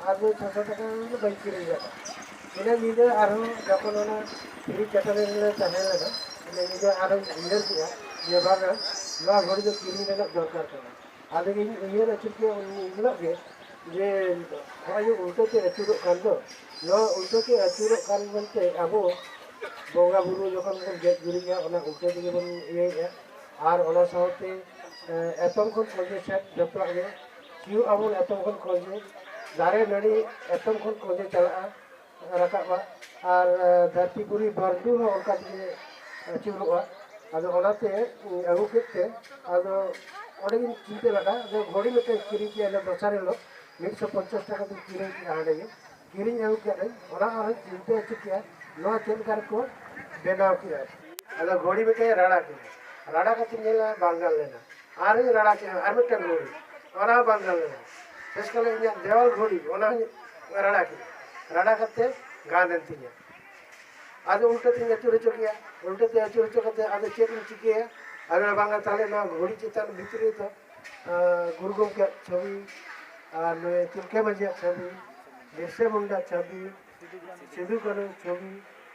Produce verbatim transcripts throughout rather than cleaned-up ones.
ᱟᱫᱚ ᱪᱷᱚᱥᱚ ᱴᱟᱠᱟ ᱫᱚ ᱵᱟᱹᱧ ᱠᱤᱨᱤᱧ ᱫᱟᱲᱮᱭᱟᱜᱼᱟ᱾ ᱤᱱᱟᱹ ᱧᱤᱫᱟᱹ ᱟᱨᱦᱚᱸ ᱡᱚᱠᱷᱚᱱ ᱚᱱᱟ ᱯᱷᱨᱤᱡᱽ ᱪᱟᱴᱟᱱ ᱨᱮᱞᱮ ᱛᱟᱦᱮᱸ ᱞᱮᱱᱟ, ᱤᱱᱟᱹ ᱧᱤᱫᱟᱹ ᱟᱨᱦᱚᱸ ᱩᱭᱦᱟᱹᱨ ᱠᱮᱜᱼᱟ ᱡᱮ ᱵᱟᱝᱟ, ᱱᱚᱣᱟ ᱜᱷᱚᱲᱤ ᱫᱚ ᱠᱤᱨᱤᱧ ᱨᱮᱱᱟᱜ ᱫᱚᱨᱠᱟᱨ ᱠᱟᱱᱟ᱾ ᱟᱫᱚ ᱤᱧ ᱩᱭᱦᱟᱹᱨ ᱟᱹᱪᱩᱨ ᱠᱮᱜᱼᱟ ᱩᱱ ᱦᱤᱞᱳᱜ ᱜᱮ ᱡᱮ ᱱᱚᱜᱼᱚᱭ ᱡᱮ ᱩᱞᱴᱟᱹ ᱛᱮ ᱟᱹᱪᱩᱨᱚᱜ ᱠᱟᱱ ᱫᱚ, ᱱᱚᱣᱟ ᱩᱞᱴᱟᱹ ᱛᱮ ᱟᱹᱪᱩᱨᱚᱜ ᱠᱟᱱ ᱢᱮᱱᱛᱮ ᱟᱵᱚ ᱵᱚᱸᱜᱟ ᱵᱩᱨᱩ ᱡᱚᱠᱷᱚᱱ ᱵᱚᱱ ᱜᱮᱡ ᱜᱩᱨᱤᱡᱟ, ᱚᱱᱟ ᱩᱞᱴᱟᱹ ᱛᱮᱜᱮ ᱵᱚᱱ ᱤᱭᱟᱹᱭᱮᱫᱼᱟ᱾ ᱟᱨ ᱚᱱᱟ ᱥᱟᱶᱛᱮ, ᱮ, ᱮᱛᱚᱢ ᱠᱷᱚᱱ ᱠᱚᱸᱡᱮ ᱥᱮᱫ ᱡᱚᱛᱚᱣᱟᱜ ᱜᱮ ᱥᱤᱭᱳᱜ ᱟᱵᱚᱱ, ᱮᱛᱚᱢ ᱠᱷᱚᱱ ᱠᱚᱸᱡᱮ, ᱫᱟᱨᱮ ᱱᱟᱹᱲᱤ ᱮᱛᱚᱢ ᱠᱷᱚᱱ ᱠᱚᱸᱡᱮ ᱪᱟᱞᱟᱜᱼᱟ, ᱨᱟᱠᱟᱵᱼᱟ᱾ ᱟᱨ, ᱮ, ᱫᱷᱟᱹᱨᱛᱤ ᱯᱩᱨᱤ ᱵᱟᱹᱨᱰᱩ ᱦᱚᱸ ᱚᱱᱠᱟ ᱛᱮᱜᱮ ᱟᱹᱪᱩᱨᱚᱜᱼᱟ᱾ ᱟᱫᱚ ᱚᱱᱟᱛᱮ, ᱩᱸ, ᱟᱹᱜᱩ ᱠᱮᱫ ᱛᱮ, ᱟᱫᱚ ᱚᱸᱰᱮ ᱜᱤᱧ ᱪᱤᱱᱛᱟᱹ ᱞᱮᱫᱟ, ᱟᱫᱚ ᱜᱷᱚᱲᱤ ᱢᱤᱫᱴᱮᱱ ᱠᱤᱨᱤᱧ ᱠᱮᱫᱼᱟ ᱤᱱᱟᱹ ᱫᱚᱥᱟᱨ ᱦᱤᱞᱳᱜ, ᱢᱤᱫ ᱥᱚ ᱯᱚᱧᱪᱟᱥ ᱴᱟᱠᱟ ᱛᱮᱧ ᱠᱤᱨᱤᱧ ᱠᱮᱫᱼᱟ ᱦᱟᱸᱰᱮ ᱜᱮ᱾ ᱠᱤᱨᱤᱧ ᱟᱹᱜᱩ ᱠᱮᱫ ᱟᱹᱧ, ᱚᱱᱟ ᱟᱨᱦᱚᱸ ᱪᱤᱱᱛᱟᱹ ᱟᱹᱪᱩᱨ ᱠᱮᱫᱼᱟ, ᱱᱚᱣᱟ ᱪᱮᱫ ᱞᱮᱠᱟ ᱨᱮᱠᱚ ᱵᱮᱱᱟᱣ ᱠᱮᱫᱼᱟ᱾ ᱟᱫᱚ ᱜᱷᱚᱲᱤ ᱢᱤᱫᱴᱮᱱ ᱨᱟᱲᱟ ᱠᱮᱫᱼᱟ, ᱨᱟᱲᱟ ᱠᱟᱛᱮᱧ ᱧᱮᱞᱟ ᱵᱟᱝ ᱜᱟᱱ ᱞᱮᱱᱟ᱾ ᱟᱨᱤᱧ ᱨᱟᱲᱟ ᱠᱮᱫᱼᱟ ᱟᱨ ᱢᱤᱫᱴᱮᱱ ᱜᱷᱚᱲᱤ, ᱚᱱᱟ ᱦᱚᱸ ᱵᱟᱝ ᱜᱟᱱ ᱞᱮᱱᱟ᱾ ᱥᱮᱥ ᱠᱟᱞᱮ ᱤᱧᱟᱹᱜ ᱫᱮᱣᱟᱞ ᱜᱷᱚᱲᱤ, ᱚᱱᱟ ᱦᱚᱸᱧ ᱨᱟᱲᱟ ᱠᱮᱫᱼᱟ, ᱨᱟᱲᱟ ᱠᱟᱛᱮ ᱜᱟᱱ ᱮᱱ ᱛᱤᱧᱟ᱾ ᱟᱫᱚ ᱩᱞᱴᱟᱹ ᱛᱤᱧ ᱟᱹᱪᱩᱨ ᱦᱚᱪᱚ ᱠᱮᱫᱼᱟ, ᱩᱞᱴᱟᱹ ᱛᱮ ᱟᱹᱪᱩᱨ ᱦᱚᱪᱚ ᱠᱟᱛᱮ ᱟᱫᱚ ᱪᱮᱫ ᱤᱧ ᱪᱤᱠᱟᱹᱭᱟ? ᱟᱫᱚ ᱵᱟᱝᱟ, ᱛᱟᱦᱞᱮ ᱱᱚᱣᱟ ᱜᱷᱚᱲᱤ ᱪᱮᱛᱟᱱ ᱵᱷᱤᱛᱨᱤ ᱫᱚ, ᱟᱸ, ᱜᱩᱨᱩ ᱜᱚᱢᱠᱮᱭᱟᱜ ᱪᱷᱚᱵᱤ, ᱟᱨ ᱱᱩᱭ ᱛᱤᱞᱠᱟᱹ ᱢᱟᱹᱡᱷᱤᱭᱟᱜ ᱪᱷᱚᱵᱤ, ᱵᱤᱨᱥᱟ ᱢᱩᱱᱰᱟ ᱪᱷᱚᱵᱤ, ᱥᱤᱫᱩ ᱠᱟᱹᱱᱦᱩ ᱪᱷᱚᱵᱤ,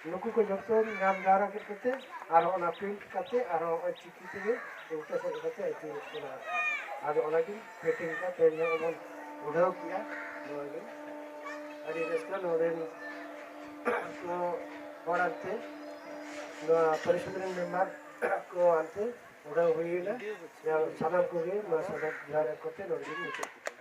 ᱱᱩᱠᱩ ᱠᱚ ᱡᱚᱛᱚ ᱧᱟᱢ ᱡᱟᱣᱨᱟ ᱠᱮᱫ ᱠᱚᱛᱮ ᱟᱨᱦᱚᱸ ᱚᱱᱟ ᱯᱨᱤᱱᱴ ᱠᱟᱛᱮ ᱟᱨᱦᱚᱸ ᱱᱚᱜᱼᱚᱭ ᱪᱤᱠᱤ ᱛᱮᱜᱮ ᱩᱞᱴᱟᱹ ᱥᱮᱫ ᱠᱟᱛᱮ ᱟᱹᱪᱩᱨᱚᱜ ᱠᱟᱱᱟ᱾ ᱟᱫᱚ ᱚᱱᱟᱜᱤᱧ ᱯᱮᱠᱤᱝ ᱠᱟᱛᱮ ᱛᱮᱦᱮᱧ ᱦᱚᱸ ᱵᱚᱱ ᱩᱰᱷᱟᱹᱣ ᱠᱮᱜᱼᱟ᱾ ᱱᱚᱣᱟᱜᱮ ᱟᱹᱰᱤ ᱨᱟᱹᱥᱠᱟᱹ ᱱᱚᱰᱮᱱ ᱠᱚ ᱦᱚᱲ ᱟᱱᱛᱮ, ᱱᱚᱣᱟ ᱯᱚᱨᱤᱥᱚᱫ ᱨᱮᱱ ᱢᱮᱢᱵᱟᱨ ᱠᱚ ᱟᱱᱛᱮ ᱩᱰᱷᱟᱹᱣ ᱦᱩᱭᱮᱱᱟ᱾ ᱥᱟᱱᱟᱢ ᱠᱚᱜᱮ ᱱᱚᱣᱟ ᱥᱟᱫᱚᱢ ᱡᱚᱦᱟᱨ ᱮᱢ ᱠᱟᱛᱮ ᱱᱚᱰᱮ ᱜᱮ ᱢᱩᱪᱟᱹᱫ ᱠᱮᱫᱟ᱾